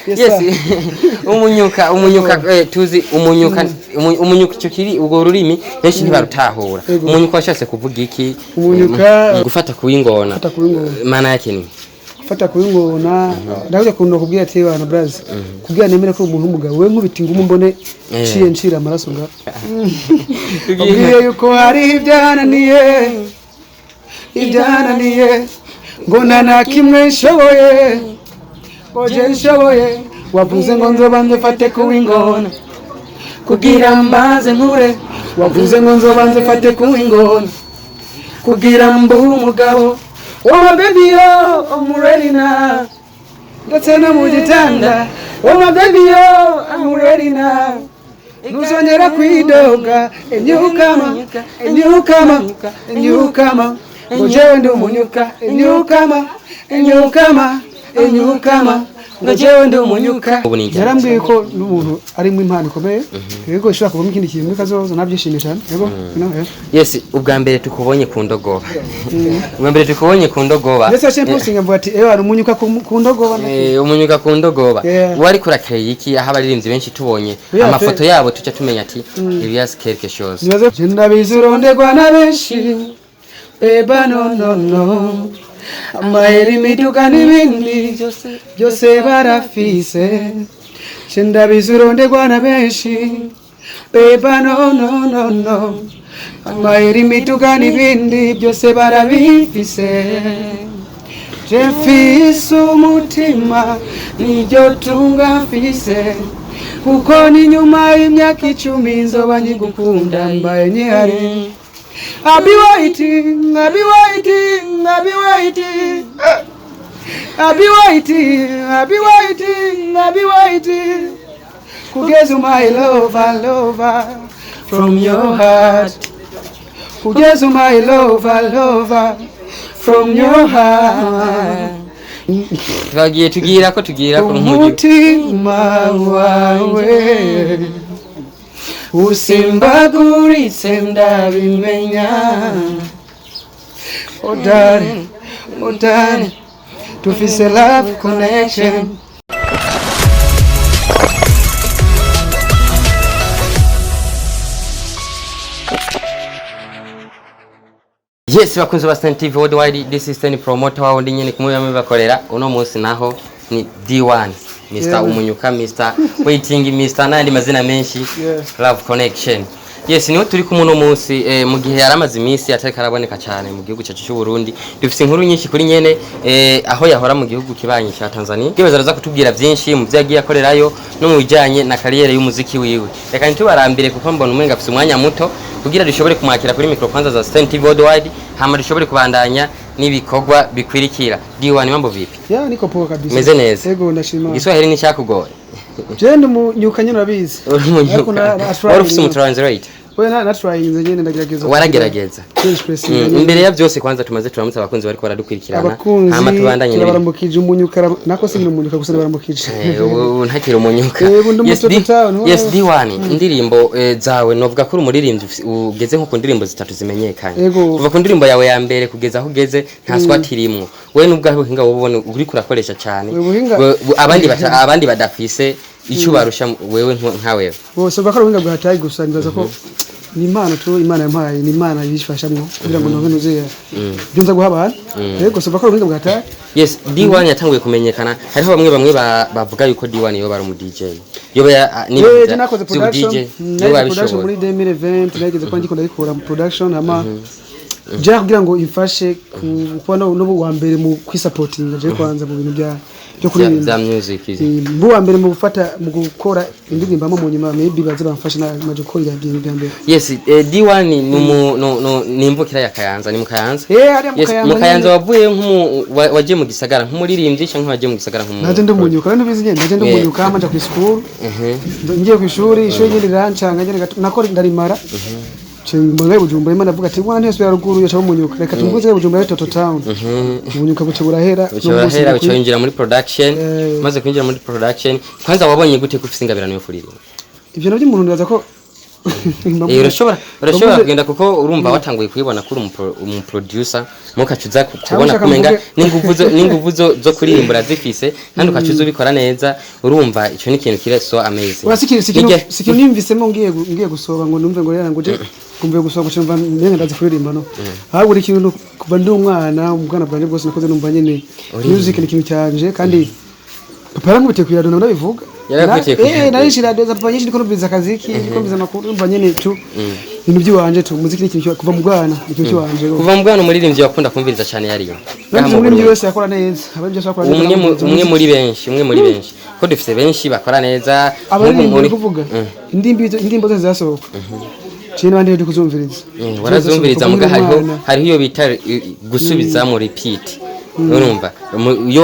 Yes, umunyuka, umunyuka, tuzi umunyuka, umunyuka icyo kiri urwo rurimi benshi ntibarutahura. Ego. Umunyuka washatse kuvuga iki? Umunyuka- Gufata kuwingona. Gufata kuwingona. Maana yake ni Gufata kuba ingona, ndavuga ukuntu nakubwira ati bana brazi, kubwira nemere ko umuntu w'umugabo we nkubita ingumu mbone nciye ncira amaraso nga ubwiye yuko hari ibyananiye, ibyananiye ngo nta na kimwe nshoboye, ngo je nshoboye. Wavuze ngo nzobanze mfate kuba ingona kugira mbanze nkure, wavuze ngo nzobanze mfate kuba ingona kugira mbe umugabo. Oh my baby, oh, I'm ready now, ndetse no mu gitanda. Oh my baby, oh, I'm ready now, ntuzongera kwidoga. Enyukama, enyukama, enyukama, ngo jewe ndi umunyuka. Enyukama, enyukama, enyukama, ngo jewe ndi umunyuka. Ubu ni injyana. Yarambwiye ko n'umuntu arimo impano ikomeye, yego, ishobora kuvamo ikindi kintu muri kazoza. Nabyishimiye cyane, yego, no, yeah. Yes, ubwa mbere tukubonye ku ndogoba, ubwa mbere tukubonye ku ndogoba. Ndetse yaciye posting avuga ati: "Ewe, hari umunyuka ku ndogoba." Umunyuka ku ndogoba. Wari kurakeye iki aho abaririmbyi benshi tubonye amafoto yabo tuca tumenya ati Elias quelque chose? Nibaze je ndabizi urondegwa na benshi, beba, no no no, amahera, imiduga n'ibindi byose barafise. Je ndabizi urondegwa na benshi, beba, no no no no, amahera, imiduga n'ibindi byose barabifise. Je mfise umutima, niryo tunga mfise, kuko ni nyuma y'imyaka 10 nzoba nkigukunda mbaye nkihari. I'll be waiting, I'll be waiting, I'll be waiting. I'll be waiting, I'll be waiting, I'll be waiting. Kugeza my lover, lover from your heart. Kugeza my lover, lover from your heart. Twagiye tugira ko tugira ko nk'uyu Umutima wawe usimbaguritse ndabimenya. Odare, odare, tufise love connection. Yes, bakunzi ba Stan TV Worldwide, this is Stan promoter wao ndi nyene kumwe bamwe bakorera. Uno munsi naho ni D1 Mr. Umunyuka, Mr Waiting, Mr n'ayandi mazina menshi. Love Connection. Yes, niho turi kumwe uno munsi, mu gihe yaramaze iminsi atariko araboneka cyane mu gihugu cyacu cy'u Burundi. Dufise inkuru nyinshi kuri nyene, aho yahora mu gihugu kibanyi cya Tanzania. Kibaza araza kutubwira byinshi mu byo yagiye akorerayo no mu bijyanye na carrière y'umuziki wiwe. Reka ntitubarambire kuko mbona umenga afise umwanya muto kugira dushobore kumwakira kuri micro kwanza za Stan TV Worldwide, hama dushobore kubandanya n'ibikorwa bikwirikira. D1, mambo vipi? Ya, niko poa kabisa. Meze neza. Yego, ndashima. Igiswahili ni cyakugoye? Je ndi umunyuka nyene, urabizi. Uri umunyuka. Ariko Wari ufise umutranslate? We na trying nyene, ndagerageza. Waragerageza. Express. Imbere ya byose kwanza tumaze turamutse abakunzi bariko baradukurikirana, Abakunzi hama tubandanye n'ibindi. turabaramukije. Umunyuka nako si umunyuka gusa, ndabaramukije. Ubu ntakiri umunyuka. Ubu ndi Yes, umutoto town. Yes, D1, indirimbo zawe novuga ko uri umuririmbyi ugeze nko ku ndirimbo zitatu zimenyekanye. Yego. Kuva ku ndirimbo yawe ya mbere kugeza aho ugeze nta swat irimwo. Wewe nubwo aho ubuhinga wowe ubona uriko urakoresha cyane. Ubuhinga- Abandi badafise icyo barusha wewe nka wewe. Bose bakora ubuhinga bwa tayi, gusa nibaza ko ni impano tu Imana yampaye, ni Imana yifashamwo kugira ngo nonke nuzuye ibyo nza guha abantu. Yego, so bakora ubuhinga bwa tayi. Yes, D1 yatanguye kumenyekana. Hariho bamwe bamwe bavuga yuko D1 yoba ari umu DJ. Yoba niba Je nakoze production DJ, yoba nakoze production abishoboye. muri 2020, nageze kwa ndiko ndayikora mu production, hama je kugira ngo imfashe kuba no wa mbere mu kwisapotinga je kwanza mu bintu bya byo kuririmba. Bya music izi. Mbu wa mbere mu gufata, mu gukora indirimbo, hamwe mu nyuma maybe baze bamfashe na maje gukora ibintu bya mbere. Yes, D1 ni no, no, ni imvukira ya Kayanza, ni mu Kayanza. Hariya mu Yes, Kayanza mu Kayanza. nyene. Wavuye nk'umu wagiye mu gisagara nk'umuririmbyi canke wagiye mu gisagara nk'umu Naje ndi umunyuka, rero ntubizi nyene, naje ndi umunyuka, hama nja ku school. Ngiye ku ishuri, ishuri nyene rirancanga nyene gato, nako ndarimara. Mbona Bujumbura, Imana avuga ati: "Mwana ntiyasubira ruguru, yaca umunyuka, reka tumuguze Bujumbura ari Toto Town." Umunyuka buca burahera. Uca urahera, uca winjira muri production. Maze kwinjira muri production, kwanza wabonye gute ko ufise ingabirano yo kuririmba? Ivyo navyo umuntu nibaza ko Urashobora kugenda, kuko urumva watanguye kuyibona kuri umuproducer, mukacuza kubona ushaka kumenga n'inguvu zo kuririmba urazifise, kandi ukacuza ubikora neza. Urumva ico ni ikintu kiri so amazing. Oya, sikintu sikintu nimvisemo ngiye gusoba ngo numve ngo rero ngo je kumve gusoba ngo numva mbenga ndazi kuririmba. No ahubwo ikintu kuva ndi umwana, mu bwana bwanjye bwose nakoze numva nyene music ni ikintu cyanje, kandi papa yarankubitiye ku iradiyo, ndabivuga. Yarakubitiye ku iradiyo. Nari radiyo za papa nyinshi, ndiko numviriza akaziki, ndiko numviriza amakuru, numva nyene tu ibintu by'iwanje tu muziki ni ikintu kuva mu bwana, ni ikintu cy'iwanje. Kuva mu bwana, umuririmbyi wakunda kumviriza cyane yariyo ngaha mu Umuririmbyi Burundi? wese yakora neza, abaririmbyi bose bakora neza. Umwe Namwumviriza umwe umuziki. muri benshi, ko dufise benshi bakora neza. Nk'ubu Abaririmbyi kuvuga indirimbo zose zasohoka ciye n'abandi ndi kuzumviriza. Warazumviriza, muga hariho Umwana. hariho iyo bita gusubizamo, repeat. Urumva iyo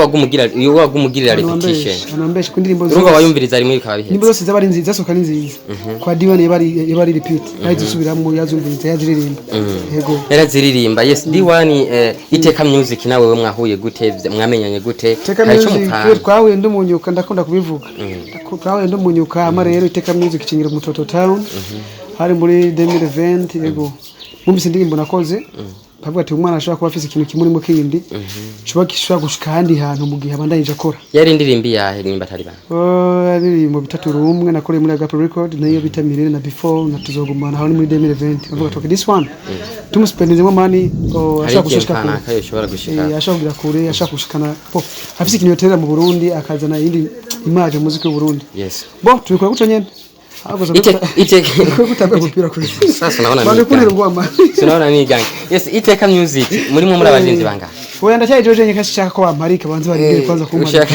wagumugirira repetition. Abantu ku ndirimbo Urumva zose wayumviriza rimwe bikaba indirimbo biheze. zose zaba ari nziza, zasohoka ari nziza, kwa D1 yaba ari repeat, yazisubiramo, yazumviriza, yaziririmba, yego. Yaraziririmba, yes. D1, Iteka Music nawe we mwahuye gute? Mwamenyanye gute? Iteka Hari ico Music mupanga? twahuye ndi umunyuka, ndakunda kubivuga. Twahuye ndi umunyuka, ama rero Iteka Music ikingira Mutoto Town, hari muri 2020, yego. Mwumvise indirimbo nakoze, bavuga ati umwana ashobora kuba afise ikintu kimurimo kindi gishobora gushika ahandi hantu mu gihe abandanyije akora. Yari indirimbo iyahe nimba atari banga? Indirimbo bitatu rumwe nakoreye muri Agape Record, nayo bita Mirere na Before na Tuzogumana, aho ni muri 2020. Bavuga ati okay, this one tumuspendizemo money, oh, Hari ashobora ikintu gushika kure. kanaka yoshobora gushika. Ashobora kugira kure, ashobora gushikana bo afise ikintu yoterera mu Burundi, akazana iyindi image mu muziki w'u Burundi. Bo tubikora gutyo nyene. Ahubwo Ite gutanga umupira kuri Sasa unaona Bande mimi kunira gangi. ngwama. Sinaona ni gang. Yes, Iteka Music murimo muri abagenzi bangahe? Oya, ndacyaye jeje nyine, shaka ko bamparika, banze barindire kwanza kumparika.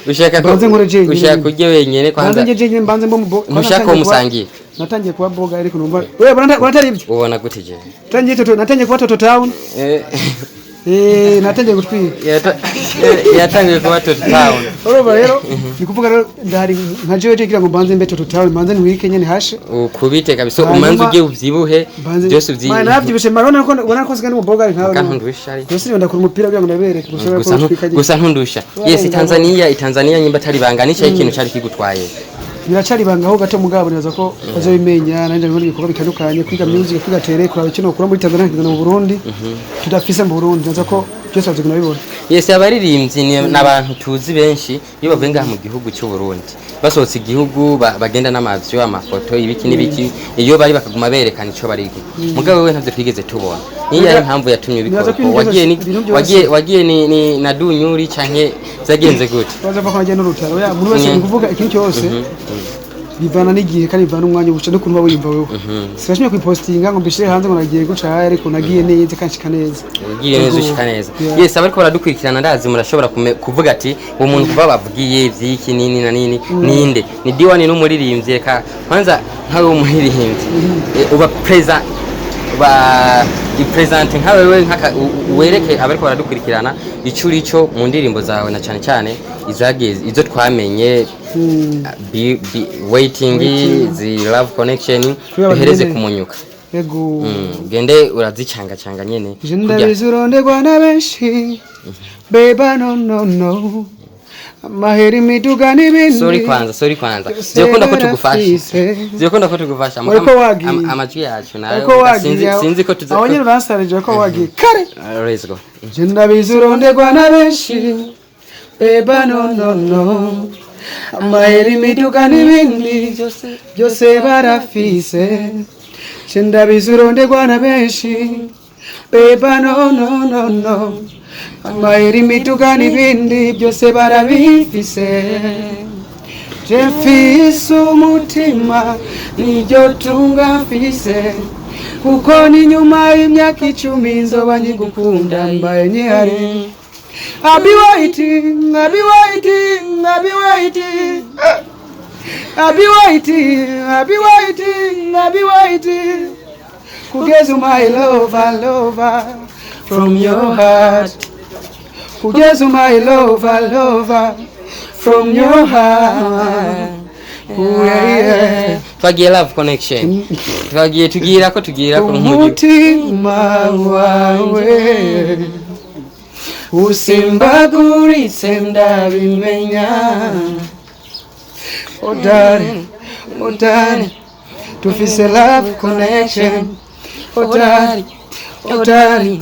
Ushaka ko Banze nkore jenyine. Ushaka ujye wenyene Banze kwanza. nje jenyine, mbanze mbo Ntushaka uwo musangiye? Natangiye kuba boga, ariko numva wewe bwana ibyo. Ubona gute je? Natangiye toto, natangiye kuba Toto Town. Natangiye gutwika. Yatangiye kuba Toto Town. Urumva rero ni kuvuga rero ndahari nka jewe kugira ngo mbanze mbe Toto Town, mbanze ntwike nyene hashe. Ukubite kabisa. Hanyuma- Umanze ujye ubyibuhe Mbanze byose ubyibuhe. Mana, navyibushe marona ko ubona ko nsigaye n'umuboga nkawe. Muga ntundusha ariko. Gusa ndakura umupira kugira ngo ndabereke gusa Gusa ko twika nyene. Gusa ntundusha. Yes, Tanzania nyimba atari banga, nico ikintu cari kigutwaye? Biracari ibanga aho gato, mugabo nibaza ko bazobimenya. Nanjye muri ibikorwa bitandukanye, kwiga music, kwiga tele, kuraba ikintu bakura muri Tanzania kugeza mu Burundi tudafise mu Burundi, nibaza ko byose bazogenda babibona. Yes, abaririmbyi ni n'abantu tuzi benshi iyo bavuye ngaha mu gihugu cy'u Burundi, basohotse igihugu bagenda n'amavyo, amafoto, ibiki n'ibiki, iyo bari bakaguma berekana ico bari. Mugabo wewe ntavyo twigeze tubona. Niyo yari impamvu yatumye ubikora Nibaza ko uko? ibintu Wagiye ni ibintu byose- wagiye ni na dunyuri canke zagenze gute? Baza ko nagiye n'urutaro. Oya, umuntu wese, ni kuvuga ikintu cyose bivana n'igihe, kandi bivana n'umwanya ubuca n'ukuntu uba wiyumva wewe. Sinashimye kuyipostinga ngo mbishire hanze ngo nagiye guca haya, ariko nagiye neza kandi nshika neza. Ugiye neza, ushika neza. Yeah. Yes, abariko baradukurikirana ndazi murashobora kuvuga ati uwo muntu kuva bavugiye ivyiki nini na nini ninde? Ni D1 n'umuririmbyi. Reka kwanza nkawe w'umuririmbyi, uba present, uba ipresent nka wewe wereke abariko baradukurikirana ico urico mu ndirimbo zawe, na cane cane izagiye izo twamenye, be, waiting, the love connection. Kubera Duhereze nyene. kumunyuka. Yego. Gende urazicangacanga nyene Je kurya. ndabizi uronderwa na benshi, beba no no no, amahera, imiduga n'ibindi. Sorry kwanza, sorry kwanza. Byose Ziyokunda ko tugufasha. barafise. Ziyokunda ko tugufasha. Wariko wagiye. Amajwi yacu nayo. Ariko wagiye. Sinzi ko tuza. Aho nyine uransarije ko wagiye kare. Let's go. Je ndabizi uronderwa na benshi, beba no no no, amahera, imiduga n'ibindi byose barafise. Je ndabizi uronderwa na benshi, beba no no no no, amahera, imiduga n'ibindi byose barabifise. Je mfise umutima, niryo tunga mfise, kuko ni nyuma y'imyaka 10 nzoba nkigukunda mbaye nkihari. I'll be waiting, I'll be waiting, I'll be waiting. I'll be waiting, I'll be waiting, I'll be waiting. Kugeza my lover, lover from your heart. Kugeza my lover, lover from your heart. Ooh, yeah, yeah. Twagiye love connection. Twagiye tugira ko nk'umugi. Umutima wawe usimbaguritse ndabimenya, odare odare. Dufise love connection. Oh daddy, oh daddy,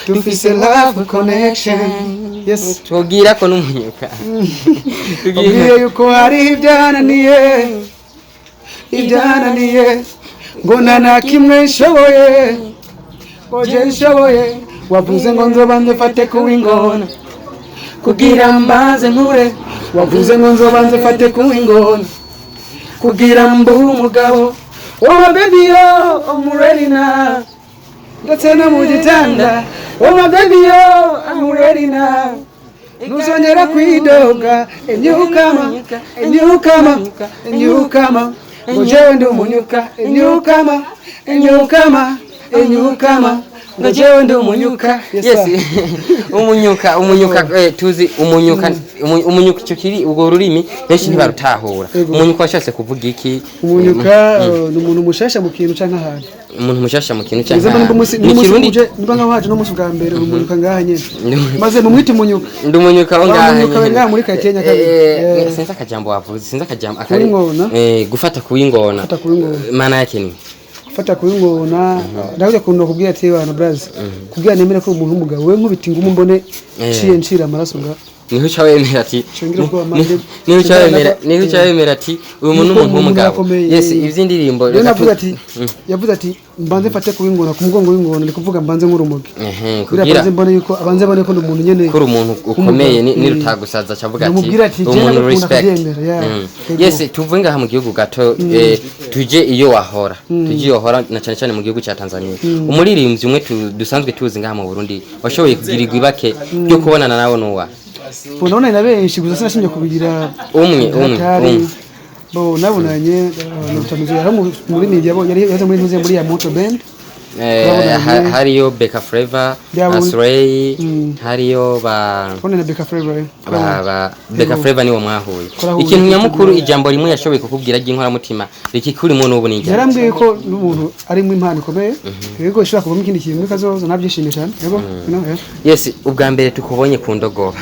dufise love connection. Yes. Tubwira ko n'umunyuka. Ubwiye yuko hari ibyananiye, ibyananiye, ngo nta na kimwe nshoboye, ngo je nshoboye. Wavuze ngo nzobanze mfate kuwingona kugira mbanze nkure. Wavuze ngo nzobanze mfate kuwingona kugira mbe umugabo. Oh my baby, oh, I'm ready now, ndetse no mu gitanda. Oh my baby, oh, I'm ready now. Ntuzongera kwidoga. Enyukama, enyukama, enyukama, ngo jewe ndi umunyuka. Enyukama, enyukama, enyukama, ngo jewe ndi umunyuka. Yes, Yes. sir. Umunyuka, umunyuka, tuzi umunyuka. Umunyuka, icyo kiri urwo rurimi benshi ntibarutahura. Yego. Umunyuka washatse kuvuga iki? Umunyuka ni umuntu mushasha mu kintu canke ahantu. Umuntu mushasha mu kintu Niza cyangwa nimba umunsi ni Kirundi. Uje nimba nkaho waje no munsi bwa mbere, uri umunyuka ngaha nyene, maze mumwite umunyuka. Ndi umunyuka wo ngaha. Umunyuka we Nyene. Ngaha muri quartier Nyakabiri. Sinzi akajambo wavuze, sinzi akajambo. Kuwingona. Gufata kuwingona. Gufata kuwingona. Maana yake ni Gufata kuwingona, ndakuja kuntu kubwira ati bana brazi, kubwira nemere ko umuntu w'umugabo we nkubita ingumu mbone ciye ncira amaraso nga Niho uca wemera ati Shingiro ko amande- niho uca wemera, niho uca wemera ati uyu muntu ni umuntu w'umugabo. Akomeye. Yes, ivy'indirimbo Rero reka navuze ati, yavuze ati mbanze mfate kuwingona ku mugongo w'ingona, ni kuvuga mbanze nk'urumogi. Ehe, kugira kugira abanze mbone yuko, abanze mbone ko ndi umuntu nyene kuri umuntu ukomeye nirutagusaza cavuga ati Namubwira ati, uyu "Jewe muntu ndagukunda," respect. akabyemera, yeah. Yego. Yes, tuvuye ngaha mu gihugu gato, tuje iyo wahora, tuje iyo wahora na cyane cyane mu gihugu cya Tanzania. Umuririmbyi umwe dusanzwe tuzi ngaha mu Burundi washoboye kugirirwa ibake ryo kubonana nawe nuwa? Bo, ndabona ni na benshi, gusa sinashimye kubigira Umwe, umwe, hatari. umwe. Bo, nabonanye n'utamizo yari muri media, bo yari yaje muri ntuze muri ya Moto Band. Nabonanye. Hariyo Beka Flavor, Asray, hariyo ba Tubone na Beka Flavor. ba Beka Flavor niwo mwahuye? Twahuye. Ikintu nyamukuru, ijambo rimwe yashoboye kukubwira ry'inkoramutima rikikurimo n'ubu ni ijambo? Yarambwiye ko n'umuntu arimo impano ikomeye, yego, ishobora kuvamo ikindi kintu muri kazoza. Nabyishimiye cyane, yego, yeah. Yes, ubwa mbere tukubonye ku ndogoba,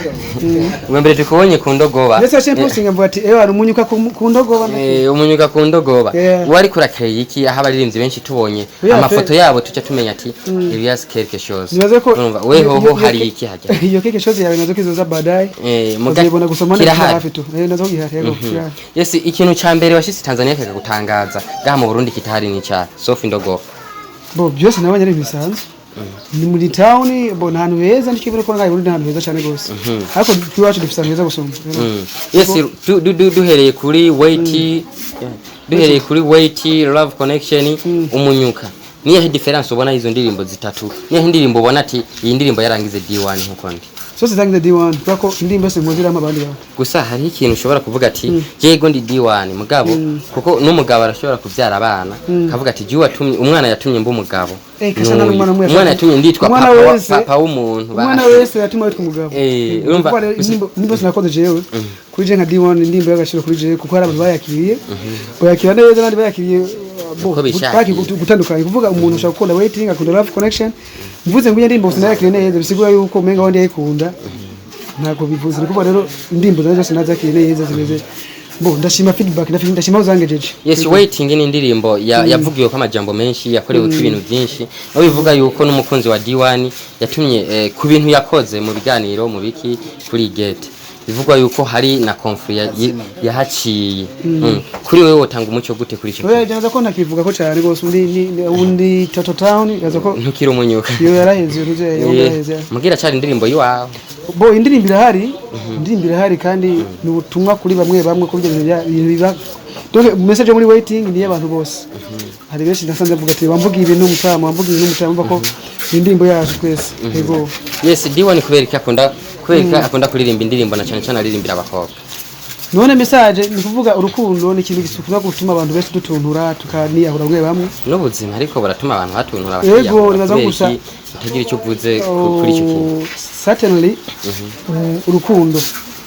ubwa mbere tukubonye ku ndogoba. Ndetse yaciye posting avuga ati ewe hari umunyuka ku ndogoba. Umunyuka ku ndogoba. Wari kurakeye iki aho abaririmbyi benshi tubonye amafoto yabo tuca tumenya ati Elias quelque chose? Nibaze ko Urumva we hoho hari iki hajya? Iyo quelque chose yawe nazo kizoza baadaye. Uzibona gusa mbona Kirahari. hafi tu, nazo gihari, yego, kirahari. Yes, ikintu ca mbere washitse Tanzania kikagutangaza ngaha mu Burundi kitahari ni ca Sofi ndogoba? Bo, byose nabonye ari bisanzwe, ni muri town. Bo, ni ahantu heza, nicyo ko ngaha i Burundi ni ahantu heza cyane rwose, ariko iwacu dufite ahantu heza gusumba. Yes, duhereye kuri wait, duhereye kuri wait, love connection, umunyuka, niyahe difference ubona izo ndirimbo zitatu? Niyahe ndirimbo ubona ati iyi ndirimbo yarangize D1 nkuko ndi? Zose zangize D1, kubera ko indirimbo yose nkoze iramo abandi bantu. Gusa hariho ikintu ushobora kuvuga ati jego ndi D1 mugabo, kuko n'umugabo arashobora kubyara abana kavuga ati jiwe watumye, umwana yatumye mba umugabo. Kasa N'uyu. n'umwana umwe Umwana yatumye nditwa Umwana papa papa w'umuntu. Umwana wese yatuma witwa umugabo. Urumva Kuko rero indirimbo yose nakoze jewe kuri je nka D1, indirimbo y'agaciro kuri jewe, kuko hari abantu bayakiriye bayakira neza, n'abandi bayakiriye bo Uko bishakiye. bakiri gutandukanye. Kuvuga umuntu ushaka gukunda waiting, akunda love connection, mvuze ngo iyo ndirimbo gusa nayakiriye neza, bisigura yuko umenga wandi yayikunda, ntabwo bivuze. Ni kuvuga rero indirimbo zanjye zose nazakiriye neza, zimeze bo, ndashima feedback, ndashima aho zangejeje. Yes, waiting ni indirimbo yavugiwe ko amajambo menshi, yakorewe ko ibintu byinshi, aho bivuga yuko n'umukunzi wa D1 yatumye ku bintu yakoze mu biganiro mu biki kuri gate, bivugwa yuko hari na conflit yahaciye. Kuri wewe wotanga umuco gute kuri icyo Oya, kintu? byanza ko ntakivuga ko cyane rwose, undi undi Toto Town yaza ko Ntukiri umunyuka. Iyo yaraheze, uruze iyo yaraheze. Mugira cyari indirimbo yiwawe. Bo, indirimbo irahari, indirimbo irahari, kandi ni ubutumwa kuri bamwe bamwe ko ibyo bintu ibintu biba. Donc message yo muri waiting ni y'abantu bose. Hari benshi nasanze bavuga ati wamvuga ibintu mutama, wamvuga ibintu mutama, mva ko ni indirimbo yacu twese, yego. Yes, D1 kubera iki akunda, kubera iki akunda kuririmba indirimbo na cyane cyane aririmbira abakobwa? None message ni kuvuga urukundo ni ikintu gisukura gutuma abantu benshi dutuntura tukaniyahura bamwe bamwe. N'ubuzima ariko buratuma abantu batuntura Yego, bakiyahura. nibaza Kubera gusa- iki utagira icyo uvuze kuri icyo kintu? Oh, certainly, urukundo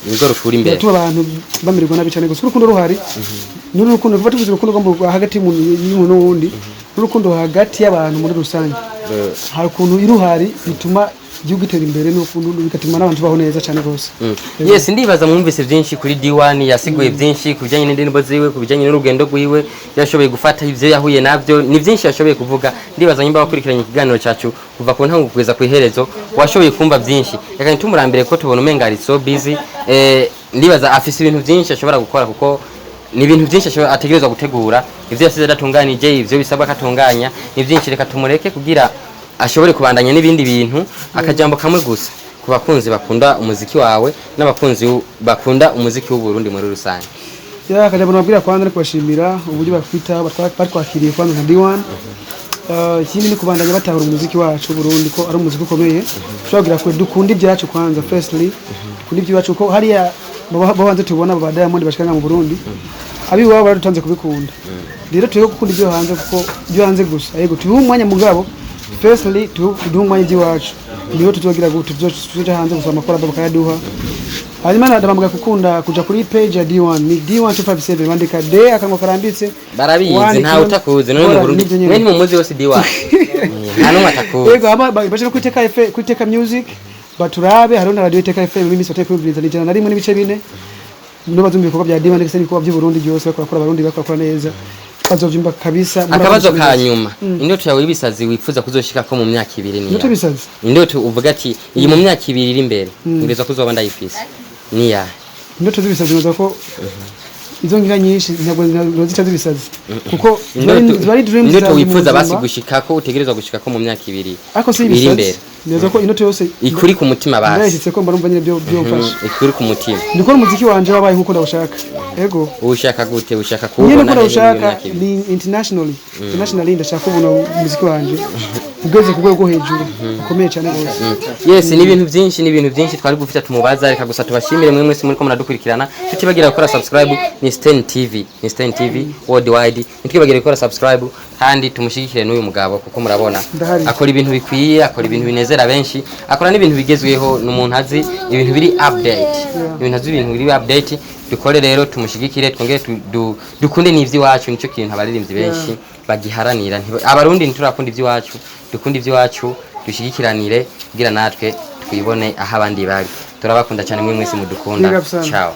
Nibwo rukura imbere. biratuma abantu bamererwa nabi cyane, gusa urukundo ruhari n'urukundo kuva tuvuze urukundo rwo hagati y'umuntu n'uwundi, n'urukundo hagati y'abantu muri rusange, hari ukuntu iruhari bituma igihugu gitera imbere, bigatuma n'abantu baho neza cyane rwose. Yes, ndibaza mwumvise byinshi kuri D1. Yasiguye byinshi ku bijyanye n'indirimbo ziwe, ku bijyanye n'urugendo rwiwe yashoboye gufata, ibyo yahuye nabyo ni byinshi yashoboye kuvuga. Ndibaza nyimba wakurikiranye ikiganiro cyacu kuva ku ntango kugeza ku iherezo, washoboye kumva byinshi. Reka ntitumurambire ko tubona umenga ari so busy. Ndibaza afise ibintu byinshi ashobora gukora, kuko ni ibintu byinshi ashobora ategerezwa gutegura, ibyo yasize adatunganije, ibyo bisabwa ko atunganya ni byinshi. Reka tumureke kugira ashobore kubandanya n'ibindi bintu. Akajambo kamwe gusa ku bakunzi bakunda umuziki wawe n'abakunzi bakunda umuziki w'u Burundi muri rusange. Ya, akajambo nababwira kwanza ni kubashimira uburyo batwita, batwakiriye kwanza nka D1. Ikindi ni kubandanya batahura umuziki wacu w'u Burundi ko ari umuziki ukomeye. Ushobora kugira kure, dukunda ibyacu kwanza, firstly dukunda ibyacu, ko hariya bo hanze tubona ba Diamond bashika mu Burundi, abiwabo baradutanze kubikunda. Rero tuye gukunda ibyo hanze, kuko ibyo hanze gusa, yego tubihe umwanya, mugabo firstly tuduhe umwanya iby'iwacu, niho tuzogira gute, tuzoja hanze gusaba amakora bakayaduha. Hanyuma ndabambwa gukunda kuja kuri page ya D1, ni D1257, bandika D akanwa karambitse. Barabizi. One, ntawe utakuzi none mu Bora, Burundi. nivyo nyene. Mwe ntimumuzi wose D1, nta n'umwe atakuzi. Yego, hama baje no kuri Iteka FM, kuri Iteka Music baturabe, hariho na radio Iteka FM muri misi batari kumviriza, ni 101.4, nibo bazumva ibikorwa bya D1 ndetse n'ibikorwa by'u Burundi byose. Bakora Abarundi bakora neza, bazovyumva kabisa. Akabazo ka nyuma: indoto yawe y'ibisazi wifuza kuzoshikako mu myaka 2 ni Indoto y'ibisazi? Indoto uvuga ati iyi mu myaka 2 iri imbere ntegerezwa kuzoba ndayifise ni ya? Indoto z'ibisazi, nibaza ko izo ngira nyinshi ntabwo zica z'ibisazi, kuko ziba ari dreams Indoto zanjye mu wifuza buzima. basi gushikako, utegerezwa gushikako mu myaka 2 Ariko si iri ibisazi, imbere. Nibaza ko indoto yose Ikuri ku mutima basi. Ndayishyitse ko mba numva nyine byo byomfasha. Ikuri ku mutima. Ni ukora umuziki wanje wabaye nkuko ndawushaka, yego. Ushaka gute? Ushaka Nyine kuwubona uko hehe muri iyo ndawushaka myaka 2? Ni internationally, ndashaka kubona umuziki wanje ugeze ku rwego rwo hejuru ukomeye cyane rwose. Yes, ni ibintu byinshi, ni ibintu byinshi twari gufite tumubaza. Reka gusa tubashimire mwe mwese muri ko muradukurikirana, tutibagira gukora subscribe. Ni Sten TV, ni Sten TV worldwide. Ntitwibagire gukora subscribe kandi tumushyigikire n'uyu mugabo, kuko murabona Ndahari. akora ibintu bikwiye, akora ibintu binezera benshi, akora n'ibintu bigezweho. Ni umuntu azi ibintu biri update, ibintu azi ibintu biri update. Dukore rero tumushyigikire, twongere dukunde n'ivy'iwacu. Nicyo kintu abaririmbyi benshi bagiharanira. Abarundi ntiturakunda ivy'iwacu. Dukunde ivy'iwacu, dushigikiranire kugira natwe twibone aho abandi bari. Turabakunda cyane mwe mwese mudukunda. Big up sana. Ciao.